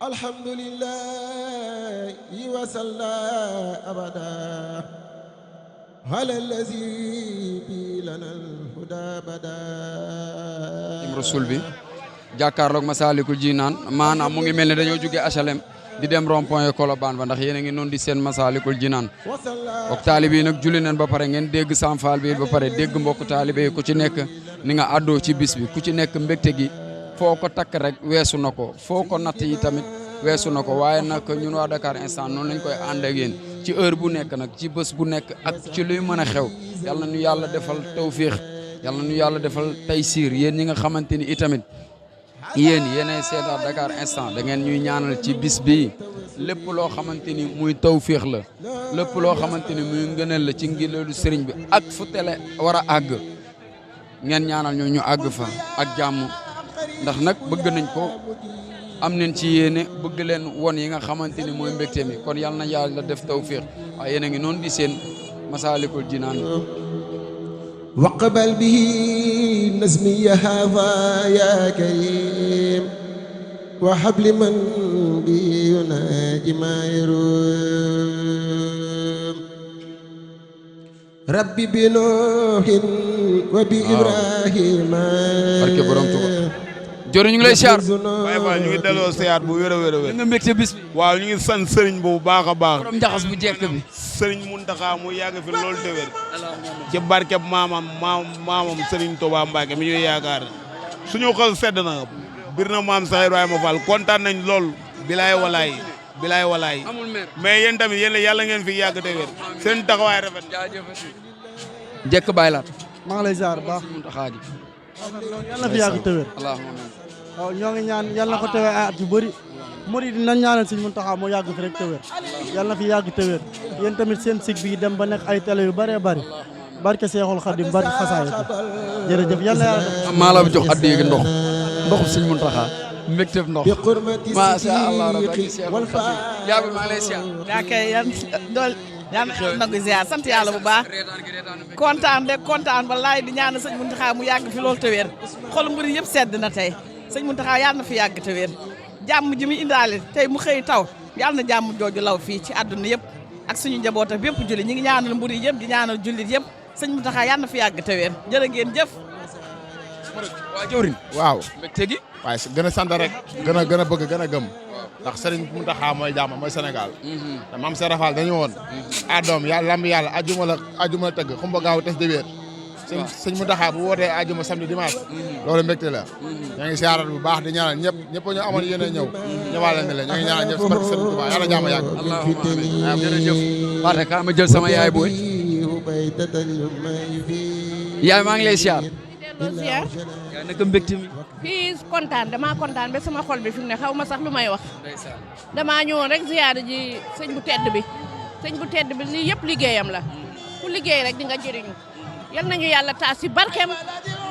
alhamdulillahi wa salla abada ala allazi bi lana alhuda bada rasul bi jàkkaarloog Masaalikul Jinaan maanaam mu ngi mel ne dañoo jóge HLM di dem rond point Colobane ba ndax yéen a ngi noonu di seen Masaalikul Jinaan mbokk taalibe yi nag julli nañ ba pare ngeen dégg Samfal bi ba pare dégg mbokk taalibe yi ku ci nekk ni nga àddoo ci bis bi ku ci nekk mbégte gi foo ko takk rek weesu na ko foo ko natt yi tamit weesu na ko waaye nag ñun waa Dakar Instant noonu lañ koy ànd ak yéen ci heure bu nekk nag ci bés bu nekk ak ci luy mën a xew yàlla nu yàlla defal tawfiix yàlla nu yàlla defal taysiir yéen ñi nga xamante ni itamit yéenay seetaan Dakar Instant da ngeen ñuy ñaanal ci bis bi lépp loo xamante ni muy tawfiix la lépp loo xamante ni muy ngëneel la ci ngëneelu sëriñ bi ak fu tele war a àgg ngeen ñaanal ñu àgg fa ak jàmm ndax nag bëgg nañ ko am nañ ci yéene bëgg leen won yi nga xamante ni mooy mbégte mi kon yàlla na yàlla def tawfiix waaye yéen a ngi noonu di seen Masaalikul Jinaan waqbal bihi nazmiya hadha ya karim wa habli man bi yunaji ma yarum rabbi bi nuhin wa bi ibrahima barke borom Tuuba jori ñu ngi lay siyaar waaye fa ñu ngi delloo siyaar bu wér a wér a wér nga mbégte bis bi waaw ñu ngi sant sëriñ bu baax a baax borom njaxas bu jekk bi sëriñ Muntaxa mu yàgg fi loolu te wér ci barkeb maamam sëriñ Touba Mbacke mi ñuy yaakaar suñu xol sedd na bir na maam Cheikh Ibrahima Fall kontaan nañ lool bilaay walaay mais yéen tamit yàlla ngeen fi yàgg te wér seen taxawaay rafet jekk bàyyi laat maa ngi lay ziar baax Muntaxa ji yàlla fi yàgg te wér waaw ñoo ngi ñaan yàlla na ko tewee ay at yu bëri murid dinañ ñaanal Sëñ Muntaxa moo yàgg fi rek te wér yàlla na fi yàgg te wér yéen tamit seen sig bi dem ba nekk ay télé yu bëree bëri barke Seexul Xadim barke xasaay jërëjëf yàlla yàlla def maa la jox addi yéegi ndoxu Sëñ Muntaxa mbégteef ndox macha allah rabbi Seexul Xadim yaa bi maa lay siyaar yaa kay yan dool yaa nangu ziar sant yàlla bu baax kontaan wallaay di ñaan Sëñ Muntaxa mu yàgg fi loolu te wér xol mbir yëpp sedd na tey Sëñ Muntaxa yàlla na fi yàgg te wér jàmm ji mu indaale tey mu xëy taw yàlla na jàmm jooju law fii ci àdduna yëpp ak suñu njaboot ak bépp jullit ñi ngi ñaanal mbir yëpp di ñaanal jullit yëpp Sëñ Muntaxa yàlla na fi yàgg te wér jërë ngeen jëf waa jawrin waaw mbégte gi waaye gën a sant rek gën a bëgg gën a gëm ndax Sëriñ Muntaxa mooy jàmm mooy Sénégal te maam Seex Rafal dañu woon doom yàlla lamb yàlla ajuma la tëgg xumba gaaw tes di wéer sëñ Muntaxa bu wootee ajuma samedi dimanche loolu mbégte la ñoo ngi siyaaral bu baax di ñaanal ñëpp ñu amoon yéene ñëw ñëwaale ne la ñoo ngi ñaanal ñëpp si barke Sëriñ Tuubaa yàlla jàmm yàgg allahumma jërëjëf waate ka ma jël sama yaay booy yaay maa ngi lay siyaar ziar yaay naka mbégte mi fii kontaan damaa kontaan ba sama xol bi fi mu ne xaw ma sax lu may wax damaa ñëwoon rek ziar ji sëñ bu tedd bi lii yëpp liggéeyam la ku liggéey rek di nga jëriñu yal nañu yàlla taas ci barkeem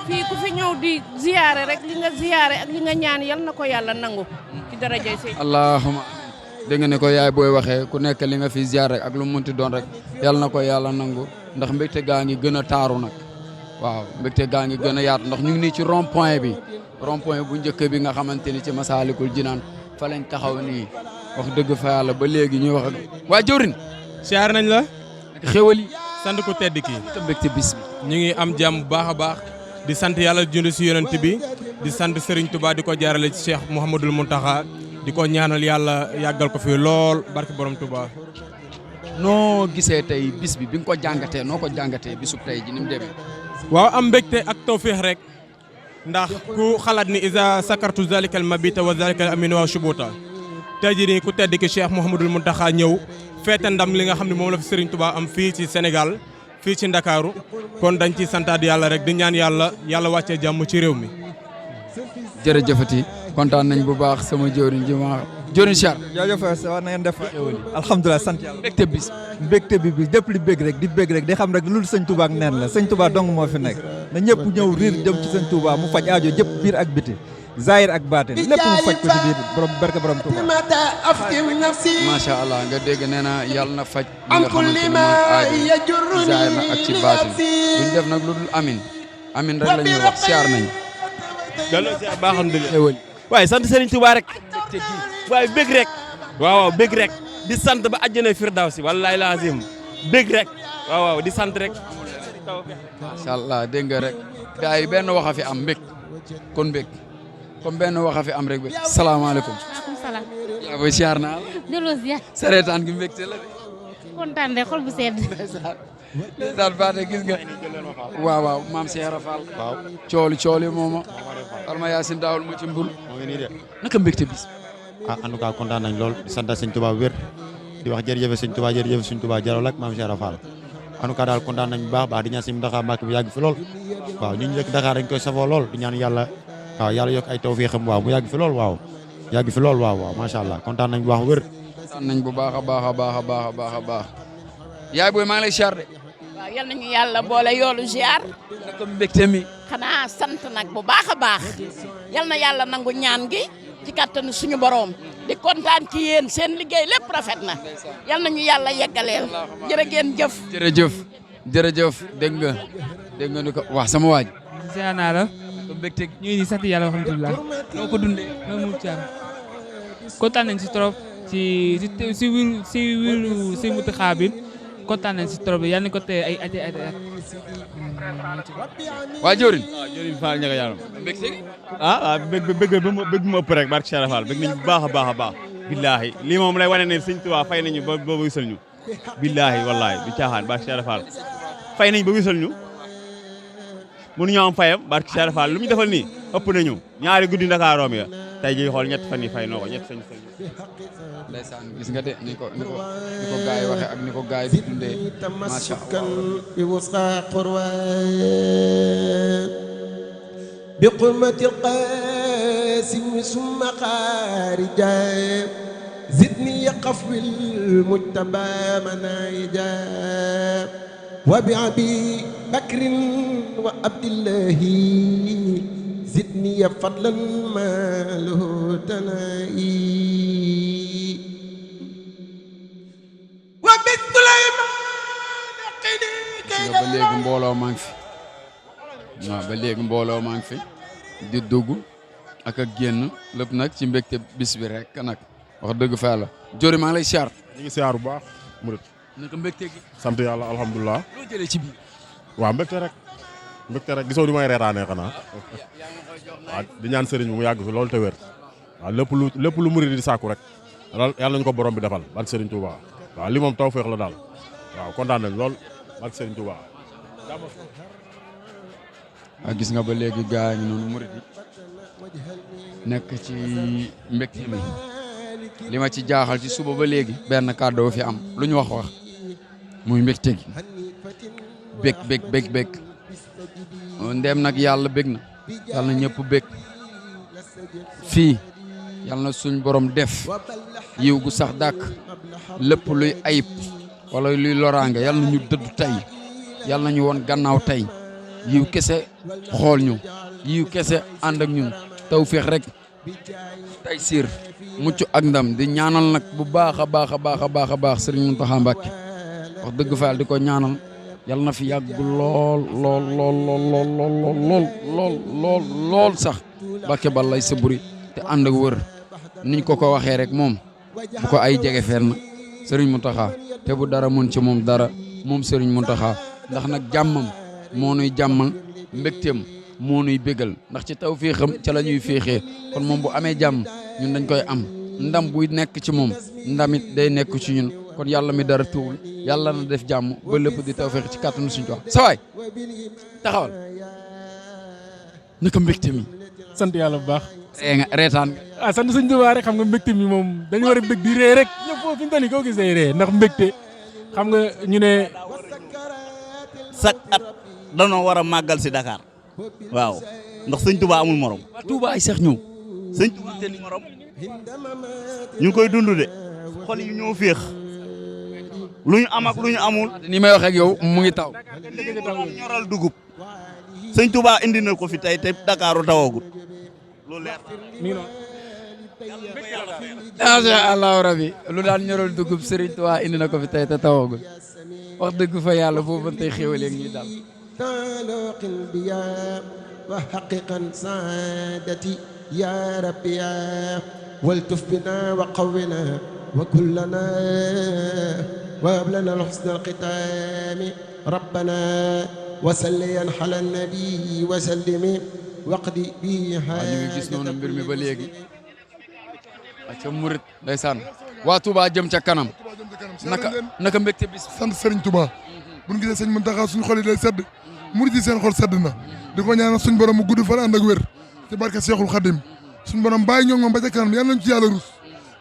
fii ku fi ñëw di ziare rek li nga ziare ak li nga ñaan yal na ko yàlla nangu ci darajay sëñ allahumma dégg nga ne ko yaay booy waxee ku nekk li nga fi ziare ak lu mu munti doon rek yal na ko yàlla nangu ndax mbégte gaa ngi gën a taaru nag waaw mbégte gaa ngi gën a yaatu ndax ñu ngi nii ci rond point bi bu njëkk bi nga xamante ni ci Masaalikul Jinaan fa lañ taxaw nii wax dëgg fa yàlla ba léegi ñuy wax ak waa jawrin siyaar nañ la xéwal yi sant ko tedd kii te mbégte bis bi ñu ngi am jàmm bu baax a baax di sant yàlla jund si yonent bi di sant Serigne Touba di ko jaarale ci Cheikh Mouhamadoul Mountakha di ko ñaanal yàlla yàggal ko fi lool barke borom Touba. noo gisee tey bis bi nga ko jàngatee noo ko jàngatee bisub tey ji ni mu demee waaw am mbégte ak tawféex rek ndax ku xalaat ni isa sakartu zalikal mabita wa zalikal amin wa shubuta tey jii nii ku tedd ki Cheikh Mouhamadoul Mountakha ñëw feete ndam li nga xam ne moom la fi Serigne Touba am fii ci Sénégal fii ci Ndakaaru kon dañ ciy santaat yàlla rek di ñaan yàlla wàccee jàmm ci réew mi. jërëjëfati kontaan nañ bu baax sama jëwriñ ji ma jëwriñ Cheikh. jaajëf sa na ngeen def alhamdulilah sant yàlla mbégte bis bi lépp li bég rek di bég rek di xam rek lu sëñ Touba ak neen la sëñ Touba dong moo fi nekk na ñëpp ñëw riir jëm ci sëñ Touba mu faj aajo jëpp biir ak biti zahir ak baatin lépp mu faj ko ci biir borom barke borom Touba. macha allah nga dégg nee na yàlla na faj li nga xamante ni mooy aajo zahir na ak ci baatin duñ def nag lu dul amin rek la ñuy wax siyaar nañ delloo siyaar baax alhamdulilah waaye sant Serigne Touba rek waaye bëgg rek waaw bëgg rek di sant ba àjjana firdawsi wallahi lazim bëgg rek waaw di sant rek macha allah dégg nga rek gars yi benn wax a fi am mbég kon mbég comme benn wax a fi am rek bi salaamaaleykum. maaleykum salaam. yaa booy siyaar naa la. delloo ziar. sa reetaan gi mbégte la de. kontaan de xol bu sedd. ndeysaan Fatick gis nga. waaw maam Cheikh Rafal. waaw cooli mooma. Alma Yacine Daawul mu ci mbul. moo ngi nii de. naka mbégte bis. en tout cas kontaan nañ lool di sant sëñ Touba wér di wax jërëjëf sëñ Touba jërëjëf sëñ Touba jaral ak maam Cheikh Rafal. en tout cas daal kontaan nañ bu baax di ñaan sëñ Mountakha Mbacké bi yàgg fi lool waaw ñu dëkk Dakar dañ koy safoo lool di ñaan yàlla waaw yàlla yokk ay tawfeexam waaw mu yàgg fi lool waaw yàgg fi lool waaw macha allah kontaan nañ bu baax wér. kontaan nañ bu baax a baax yaay booy maa ngi lay ziar de. waaw yal nañu yàlla boole yoolu ziar. naka mbégte mi. xanaa sant nag bu baax a baax yal na yàlla nangu ñaan gi ci kattanu suñu borom di kontaan ci yéen seen liggéey lépp rafet na yal nañu yàlla yeggaleel jërë ngeen jëf. jërëjëf dégg nga ni ko wax sama waaj. ziar naa la. ko mbégte ñu ngi sant yàlla alhamdulilah. noo ko dundee. loolu mu caam kontaan nañ si trop si wiru si Mountakha bi kontaan nañ si trop yal nañ ko tey ay at. waa Diorin. waaw Diorin Fall ñaka yàlla. mbégte gi. bëgg mu ëpp rek barke Cheikh Fall bëgg nañ bu baax a baax. billaahi lii moom lay wane ne sëñ Tuubaa fay nañu ba wisal ñu. billaahi wallaahi du caaxaan barke Cheikh Fall fay nañ ba wisal ñu. mënuñu am fayam barke Cheikh Fall lu ñu defal nii ëpp nañu ñaari guddi Ndakaaroom ya tey jii xool ñett fan yi fay noo ko ñett fan yi. ndeysaan gis nga de ni ko gaay yi waxee ak ni ko gaay yi di dundee macha allah bi qurmatil qasim summa xaarija zidni yaqaf bil mujtaba manaaja wa bi abi bakrin wa abdillahi zidni fadlan ma lahu tanaa'i ba léegi mbooloo maa ngi fi waaw ba léegi mbooloo maa ngi fi di dugg ak a génn lépp nag ci mbégte bis bi rek nag wax dëgg fa yàlla Diori maa ngi lay siyaar. ñu ngi siyaar bu baax murit. naka mbégte gi. sant yàlla alhamdulilah. loo jëlee ci biir. waaw mbégte rek gisoo di may reetaanee xanaa waaw di ñaan sëriñ bi mu yàgg fi loolu te wér waaw lépp lu murit di sàkku rek yàlla nañu ko borom bi defal barke sëriñ Touba waaw li moom tawfeex la daal waaw kontaan nañ lool barke sëriñ Touba. gis nga ba léegi gaa ngi noonu murit yi nekk ci mbégte mi li ma ci jaaxal ci suba ba léegi benn kàddu fi am lu ñu wax muy mbégte gi bég ndem nag yàlla bég na yàlla na ñëpp bég fii yàlla na suñ borom def yiw gu sax dàkk lépp luy ayib wala luy loraange yàlla na ñu dëddu tey yàlla na ñu woon gannaaw tey yiw kese xool ñu yiw kese ànd ak ñun tawfeex rek tay siir mucc ak ndam di ñaanal nag bu baax a baax Serigne Mountakha Mbacké wax dëgg fa di ko ñaanal yàlla na fi yàgg lool sax Mbacké balay sa buri te ànd ak wër niñ ko waxee rek moom bu ko ay jege fenn Serigne Mountakha te bu dara mën ci moom dara moom Serigne Mountakha ndax nag jàmmam moo nuy jàmmal mbégteem moo nuy bégal ndax ci taw féexam ca la ñuy féexee kon moom bu amee jàmm ñun dañ koy am ndam buy nekk ci moom ndamit day nekk ci ñun kon yàlla mi dara tuwul yàlla na def jàmm ba lépp di taw féex ci kàttanu suñu wax sawaay taxawal naka mbégte mi. sant yàlla bu baax. reetaan nga. sant sëñ Tuubaa rek xam nga mbégte mi moom dañu war a bég di ree rek ñëpp foofu fi mu toll nii koo gisee ree ndax mbégte xam nga ñu ne. chaque at danoo war a màggal si Dakar waaw ndax sëñ Touba amul morom. waa Touba ay sax ñëw. sëñ Touba seen morom ñu ngi koy dund de xol yi ñoo féex lu ñu am ak lu ñu amul. ni may wax ak yow mu ngi taw. ñoral dugub sëñ Touba indi na ko fi tey te Dakaru tawagul loolu leer macha allahu rabi lu daan ñoral dugub Serigne Touba indi na ko fi tey te tawagul wax dëgg fa yàlla foofu tey xéwale ñuy dal. تعلق البياء وحققا سعادتي يا ربي يا والتف بنا وقونا وكلنا وهب لنا الحسن الختام ربنا وسليا على النبي وسلم waqdi bi ñu ngi gis noonu mbir mi ba léegi ca murit ndeysaan waa Touba jëm ca kanam naka mbégte bis sant Serigne Touba bu ñu gisee sëñ Mountakha suñu xol yi day sedd murit yi seen xol sedd na di ko ñaanal suñu borom mu gudd fan ànd ak wér ci barke Cheikhul Khadim suñu borom bàyyi ñoo moom ba ca kanam yàlla nañu ci yàlla rus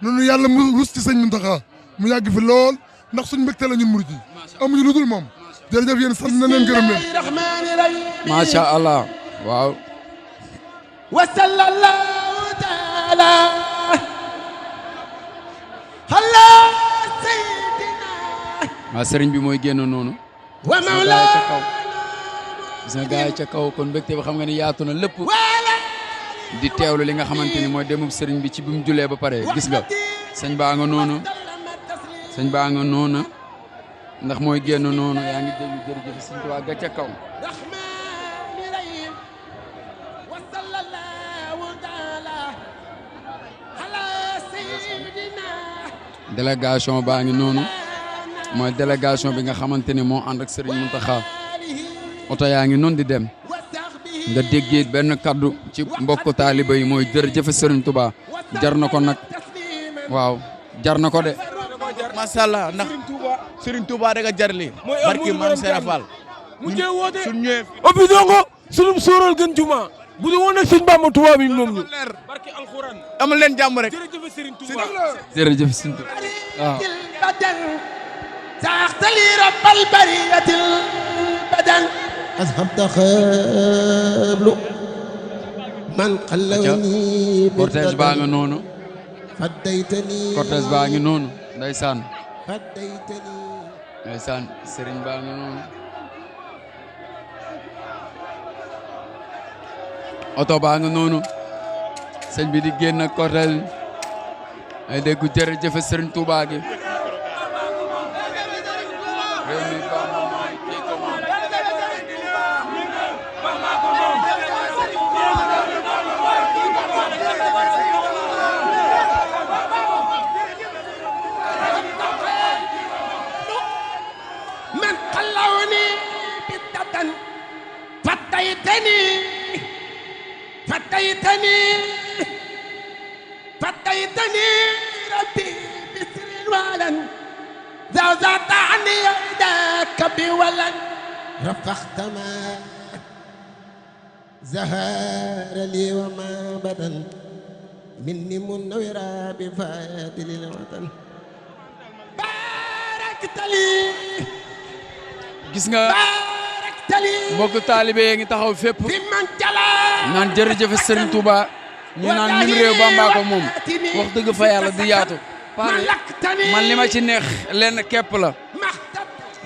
noonu yàlla mu rus ci sëñ Mountakha mu yàgg fi lool ndax suñu mbégte la ñun murit yi amuñu lu dul moom jërëjëf yéen sant na leen gërëm leen macha allah waaw wa sallallahu taala ala sayyidina waa sëriñ bi mooy génn noonu wa mawla ca kaw gis nga gaay ca kaw kon mbégte bi xam nga ni yaatu na lépp di teewlu li nga xamante ni mooy demub sëriñ bi ci bi mu julee ba pare gis nga sëñ baa nga noonu ndax mooy génn noonu yaa ngi déglu jërëjëf sëñ Tuubaa ga ca kaw délégation baa ngi noonu mooy délégation bi nga xamante ni moo ànd ak Serigne Mountakha oto yaa ngi noonu di dem nga déggee benn kaddu ci mbokku taaliba yi mooy jërëjëf Serigne Touba jar na ko nag waaw jar na ko de. macha allah ndax Serigne Touba rek a jar lii. barki Maam Serap Fall. mu jee woote suñu ñëwee. obi dongo sunum sóoral gën juma bu du woon ak sëñ Bamba Touba bi moom ñu. barki alxuraan. amal leen jàmm rek. jërëjëf Serigne Touba. jërëjëf Serigne Touba waaw. ساختلي رب البرية البدن أذهبت خبل من قلوني cortège baa nga noonu فديتني cortège baa ngi noonu ndeysaan فديتني ndeysaan Serigne baa nga noonu oto baa nga noonu sëñ bi di génn cortège ay dégg jërëjëf Serigne Touba gi من قلوني بدة فديتني ربي بسر الولن زوزت عني يداك بولن رفخت ما زهار لي وما بدن مني منورا بفادل الوطن باركت لي gis nga mbokk taalibe yi ngi taxaw fépp naan jërëjëf Serigne Touba ñu naan ñun réew Bamba ko moom wax dëgg fa yàlla di yaatu pare man li ma ci neex lenn képp la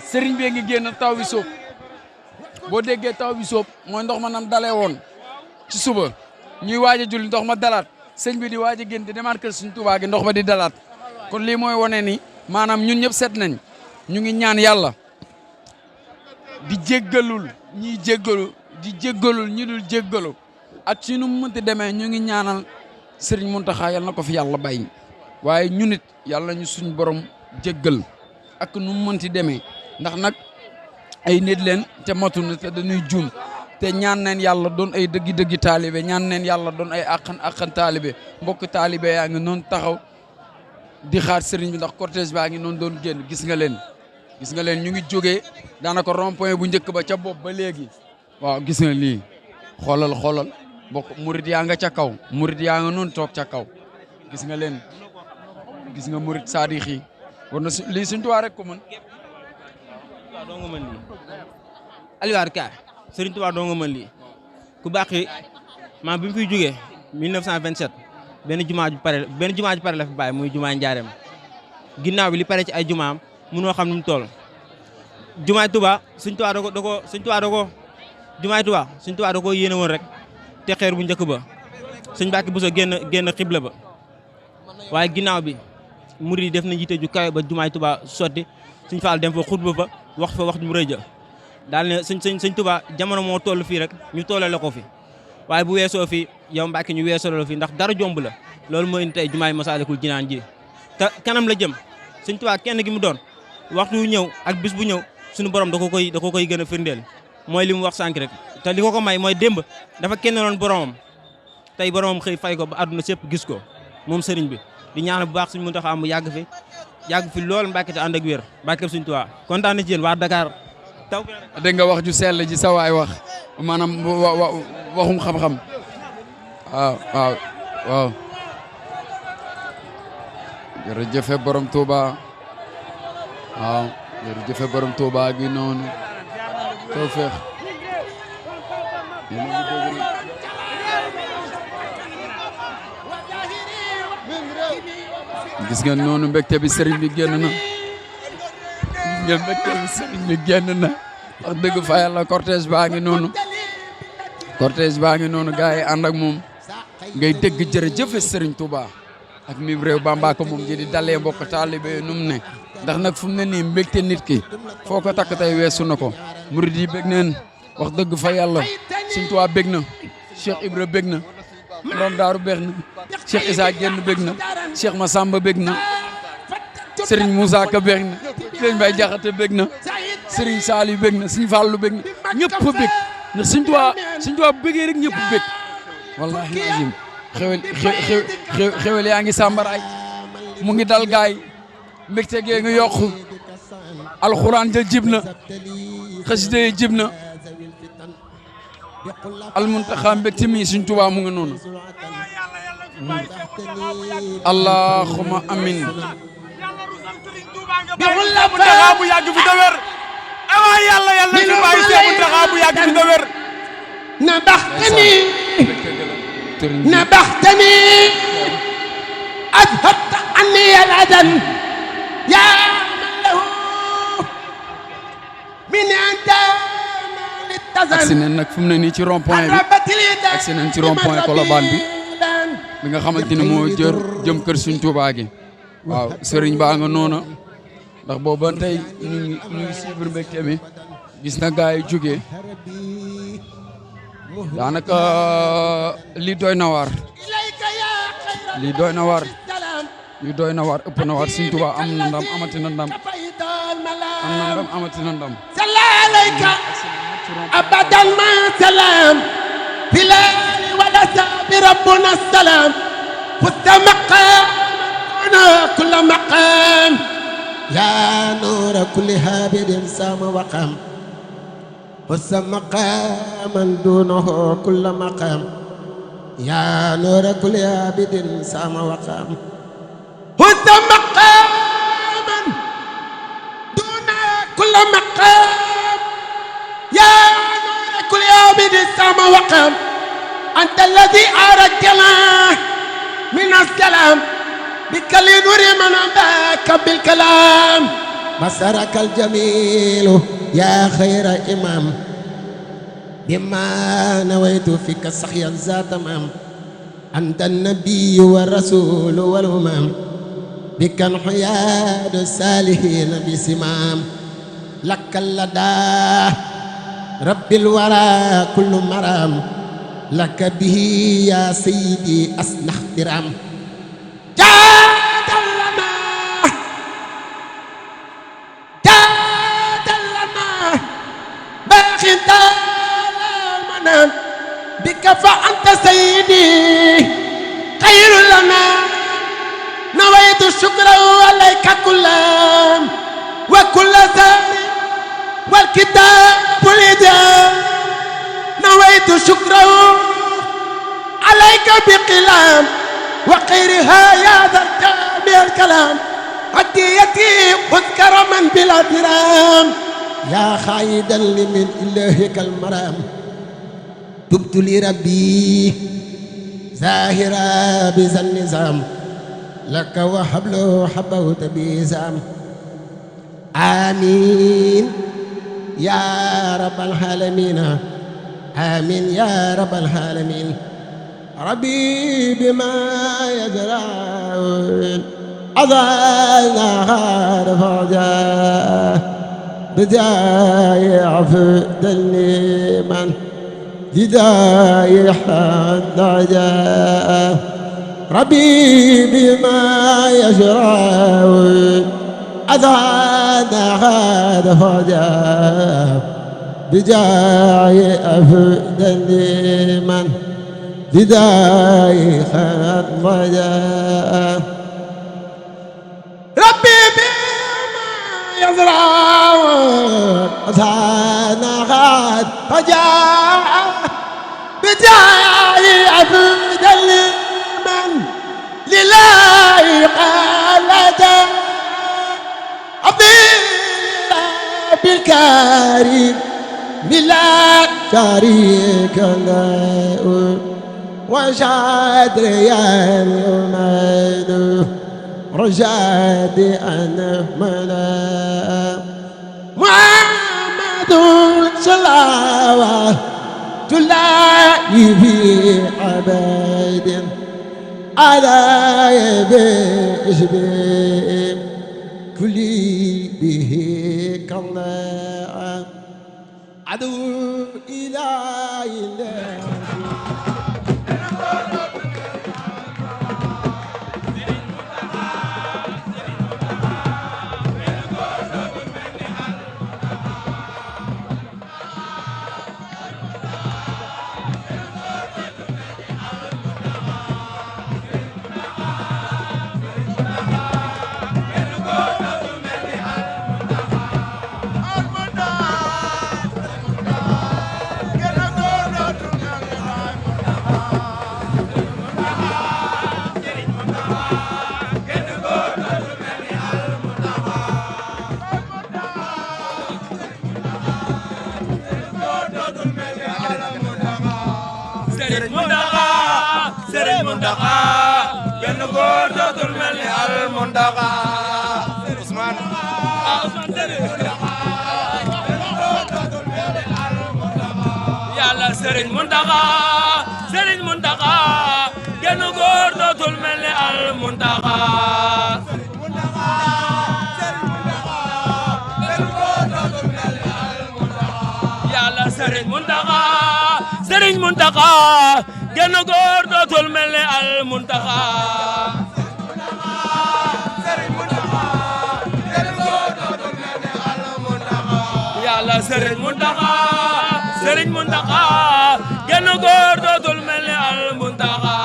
Serigne bi ngi génn taw bi sóob boo déggee taw bi sóob mooy ndox ma nam dalee woon ci suba ñuy waaj a julli ndox ma dalaat sëñ bi di waaj a génn di demaat kër Serigne Touba gi ndox ma di dalaat kon lii mooy wane ni maanaam ñun ñëpp set nañ ñu ngi ñaan yàlla di jéggalul ñiy jéggalu di jéggalul ñi dul jéggalu ak ci nu mu mënti demee ñu ngi ñaanal Serigne Mountakha yal na ko fi yàlla bàyyi waaye ñu nit yàlla ñu suñ borom jéggal ak nu mu mënti demee ndax nag ay nit leen te matu na te dañuy juum te ñaan neen yàlla doon ay dëggi-dëggi taalibe ñaan neen yàlla doon ay àqan taalibe mbokk taalibe yaa ngi noonu taxaw di xaar Serigne bi ndax cortège baa ngi noonu doon génn gis nga leen ñu ngi jógee daanaka rond-point bu njëkk ba ca bopp ba léegi waaw gis nga lii xoolal bokk murit yaa nga ca kaw murit yaa nga noonu toog ca kaw gis nga leen gis nga murit saadix yi war na lii suñ tuwaa rek ko mën doo nga mën lii aliwaar ka Sëriñ Tuubaa doo nga mën lii ku baax yi maa bi mu fiy jógee 1927 benn jumaa ju pare la fi bàyyi muy jumaa Njaareem ginnaaw bi li pare ci ay jumaam mënoo xam nu mu toll jumaay Tuubaa Sëñ Tuubaa da ko yéene woon rek te xeer bu njëkk ba Sëñ Mbàkke Buso génn xibla ba waaye ginnaaw bi murid yi def na jiite ju kawe ba jumaay Tuubaa sotti Sëñ Faal dem fa xutba fa wax mu rëy ja daal ne Sëñ Tuubaa jamono moo toll fii rek ñu tollale ko fi waaye bu weesoo fii yow Mbacke ñu weesaloo fi ndax dara jomb la loolu moo indi tey jumaay Masaalikul Jinaan ji te kanam la jëm Sëñ Tuubaa kenn gi mu doon waxtu wu ñëw ak bis bu ñëw suñu borom da ko koy gën a firndeel mooy li mu wax sànq rek te li ko may mooy démb dafa kenn loon boromam tey boromam xëy fay ko ba àdduna sépp gis ko moom sëriñ bi di ñaanal bu baax suñu Muntaxa mu yàgg fi lool Mbacke te ànd ak wér Mbacke Sëñ Tuubaa kontaan na ci yéen waa Dakar taw dégg nga wax ju sell ji sa waay wax maanaam waxum xam-xam waaw jërëjëf borom Touba waaw jërëjëf borom Touba gi noonu tawfeex gis ngeen noonu mbégte bi sëriñ bi génn na ngeen mbégte bi sëriñ bi génn na wax dëgg fa yàlla cortège baa ngi noonu gars yi ànd ak moom ngay dégg jërëjëf sëriñ Touba ak mim réew Bamba ko moom ji di dalee mbokk taalibe nu mu ne ndax nag fu mu ne nii mbégte nit ki foo ko takk tey weesu na ko murid yi bég neen wax dëgg fa yàlla Sëriñ Touba bég na Cheikh Ibra bég na Borom Daaru bég na Cheikh Issa Diène bég na Cheikh Massamba bég na Serigne Moussa Ka bég na Serigne Baye Diakhaté bég na Serigne Saliou bég na Serigne Fallou bég na ñëpp bég ndax Sëriñ Touba bégee rek ñëpp bég wallahi azim xewel yaa ngi sàmbaraay mu ngi dal gaay mbégte gee nga yokku alxuraan ja jib na xasida yi jib na almuntaxa mbégte mi Sëriñ Touba mu ngi noonu allahumma amin Muntaxa bu yàgg fi da wér awa yàlla ci bàyyi Seex Muntaxa bu yàgg fi da wér نبختني أذهبت عني الأذى يا من له من أنت agsi nañ nag fu mu ne nii ci rond point bi agsi nañ ci rond point Colobane bi nga xamante ni moo jëm kër Sëriñ Tuubaa gi waaw sëriñ baa nga noona ndax booba tey ñu ngi suivre mbégte mi gis na gaay yi jógee daanaka lii doy na waar lii doy na waar ëpp na waar Sëriñ Tuubaa am na ndam amati na ndam amati na ndam salaamaaleyka abadan ma salaam bilaali wala saabi rabbuna salaam fusta maqaam kulla maqaam yaa nuura kulli haabidin sama waqaam fusta maqaaman duunahu kulla maqaam yaa nuura kulli haabidin sama waqaam fusta maqaaman duunahu kulla maqaam yaa nuura kulli haabidin sama waqaam anta alladi arajtana min assalaam بك لنور من أباك بالكلام مسرك الجميل يا خير إمام بما نويت فيك سخيا ذات مام أنت النبي والرسول والأمام بك الحياد الصالحين بسمام لك اللدى رب الورى كل مرام لك به يا سيدي أصنع احترام بك فأنت سيدي خير لنا نويت الشكر عليك كلام وكل ثاني والكتاب الإدام نويت الشكر عليك بقلام وخيرها يا ذا الجامع الكلام هديتي اذكر من بلا درام يا خايدا لمن إلهك المرام تبت لربي زاهرا بذا النظام لك وحبله حبوت بزام آمين يا رب العالمين آمين يا رب العالمين ربي بما يزرعون أضعنا عارف عجاه بداية عفو دلني من جداي حد جاء ربي بما يشرع أذان غاد فجاء بجاي أفدل من جداي حد جاء ربي بما يزرع أذان غاد فجاء بجاي أفدل من لله قالت عبد بالكريم بلا شريك له وشادر يا الميد رشاد أنا ملا محمد صلوات الله في عباد على بشبه كل به كالله عدو إله Serigne Mountakha Serigne Mountakha genn góor dootul mel ni al Mountakha Yàlla Serigne Mountakha Serigne Mountakha genn góor dootul mel ni al Mountakha Yàlla Serigne Mountakha Serigne Mountakha genn góor dootul mel ni al Mountakha Serigne Mountakha Serigne Mountakha genn góor dootul mel ni al Mountakha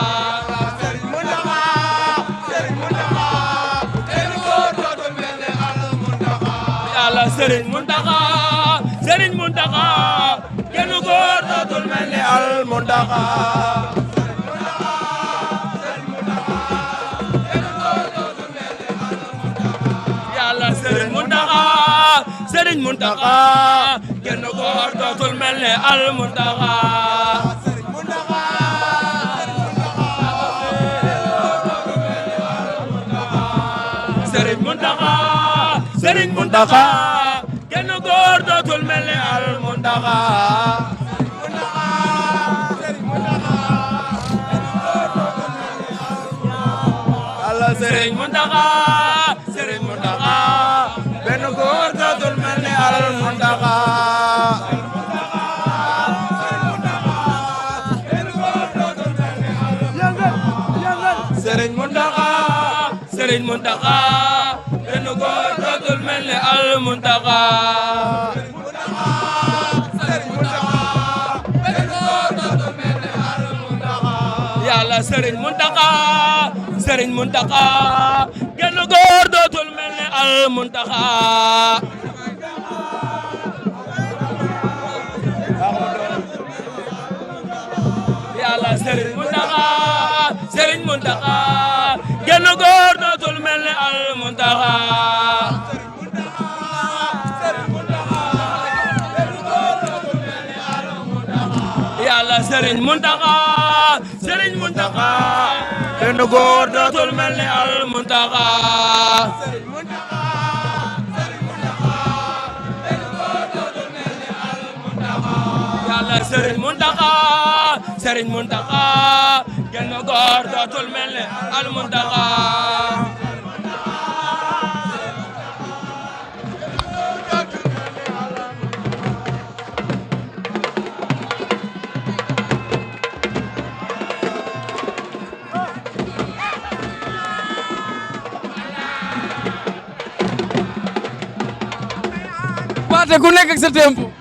Yàlla Serigne Mountakha Serigne Mountakha genn góor dootul mel ni al Mountakha Yàlla Serigne Mountakha Serigne Mountakha genn góor dootul mel ni al Mountakha Serigne Mountakha Serigne Mountakha genn góor dootul mel ni al Mountakha Yàlla Serigne Mountakha Serigne Mountakha benn góor dootul mel ni al Mountakha Serigne Mountakha Serigne Mountakha benn góor dootul mel ni al Mountakha Yàlla Serigne Mountakha Serigne Mountakha genn góor dootul mel ni al Mountakha Yàlla Serigne Mountakha Serigne Mountakha genn góor dootul mel ni al Mountakha Yàlla Serigne Mountakha Serigne Mountakha genn góor dootul mel ni al Mountakha Yàlla Serigne Mountakha Serigne Mountakha genn góor dootul mel ni al Mountakha Paate ku nekk ak sa tempo.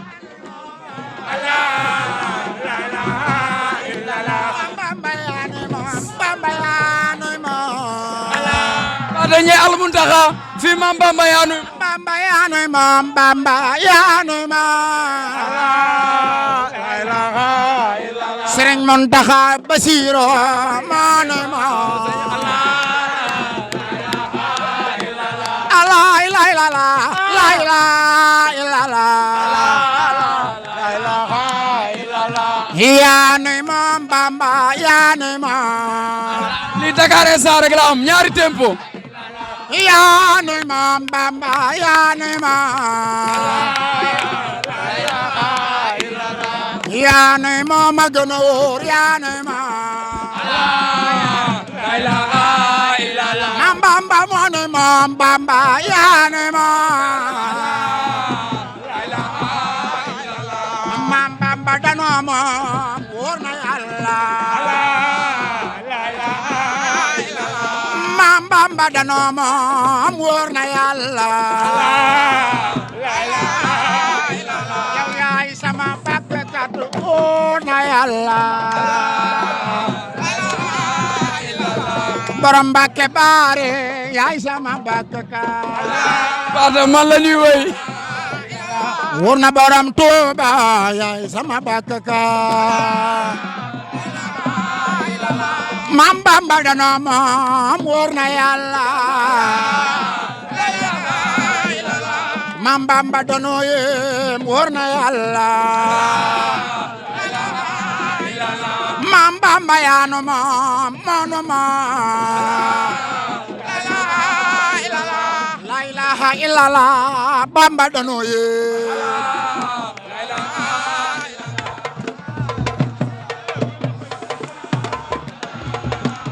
Paate ñee Al Muntaxa fi Maam Bamba yaanuy Bamba yaanuy moom Bamba yaanuy Sëriñ Muntaxa Basiiro maanuy moom la ilaha illallah la ilaha illallah yaanuy moom Bamba yaanuy moom li Dakar Instant rek la am ñaari tempo yaanuy moom Bamba yaanuy moom yaanuy moom a gën a wóor yaanuy moom Maam Bamba moonuy moom Bamba yaanuy moom Maam Bamba danoo moom wóor na Yàlla Maam Bamba danoo moom wóor na Yàlla yow yaay sama bakkat wóor na Yàlla borom Mbàkke baare yaay sama bakkat Paate man la ñuy woy wóor na borom Tuuba yaay sama bakkat Maam Bamba danoo moom wóor na Yàlla Maam Bamba danoo yem wóor na Yàlla Maam Bamba yaanu moom moonu moom la ilaha illallah Bamba danoo yem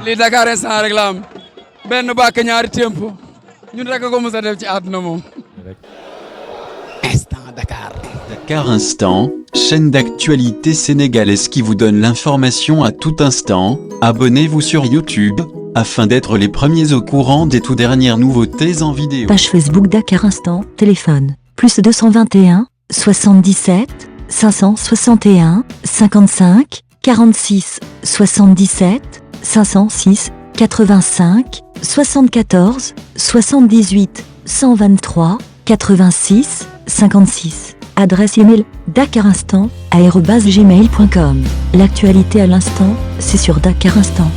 li Dakar Instant rek la am benn bàkk ñaari tempo ñun rek ko mos a def ci àdduna moom. Instant Dakar. Dakar Instant, chaîne d'actualité sénégalaise qui vous donne l'information à tout instant. Abonnez-vous sur YouTube afin d'être les premiers au courant des tout dernières nouveautés en vidéo. Page Facebook Dakar Instant, téléphone +221 77 561 55 46 77 506 85 74 78 123 86 56. Adresse email dakarinstant@gmail.com. L'actualité à l'instant, c'est sur Dakar Instant.